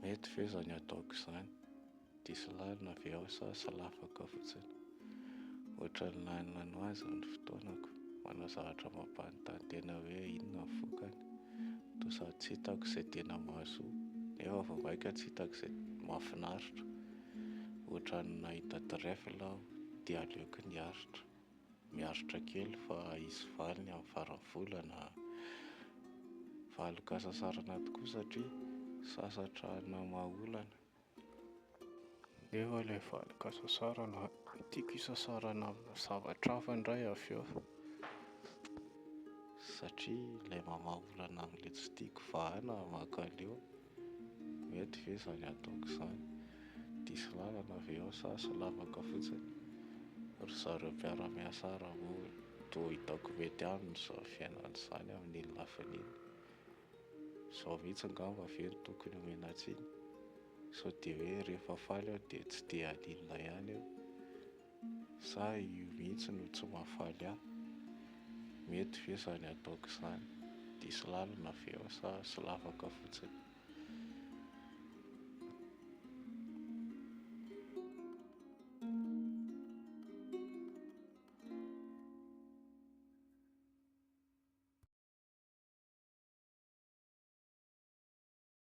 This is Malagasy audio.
Mety ve izany ataoko izany? Diso lalana ve aho sa solafaka fotsiny? Ohatran'ny lany ho azy ny fotoanako, manao zavatra mampanontany tena hoe inona ny vokany? Toa sady tsy hitako izay tena mahasoa, nefa vao mainka tsy hitako izay mahafinaritra. Ohatran'ny nahita trèfle aho dia aleoko niaritra. Miaritra kely fa hisy valiny amin'ny faran'ny volana. Valin-kasasarana tokoa satria sasatra namaha olana. Nefa ilay valin-kasasarana tiako hisasarana amina zavatra hafa indray avy eo. Satria ilay mamaha olana amin'ilay tsy tiako vahana mankaleo. Mety ve izany ataoko izany? Diso lalana ve aho sa solafaka fotsiny? Ry zareo mpiara-miasa ary moa toa hitako mety aminy izany fiainana izany amin'iny lafiny iny. Izaho mihitsy angamba ve no tokony omena tsiny? Sao dia hoe rehefa faly aho dia tsy te haninona ihany eo? Sa io mihitsy no tsy mahafaly ahy? Mety ve izany ataoko izany? Diso lalana ve aho sa solafaka fotsiny?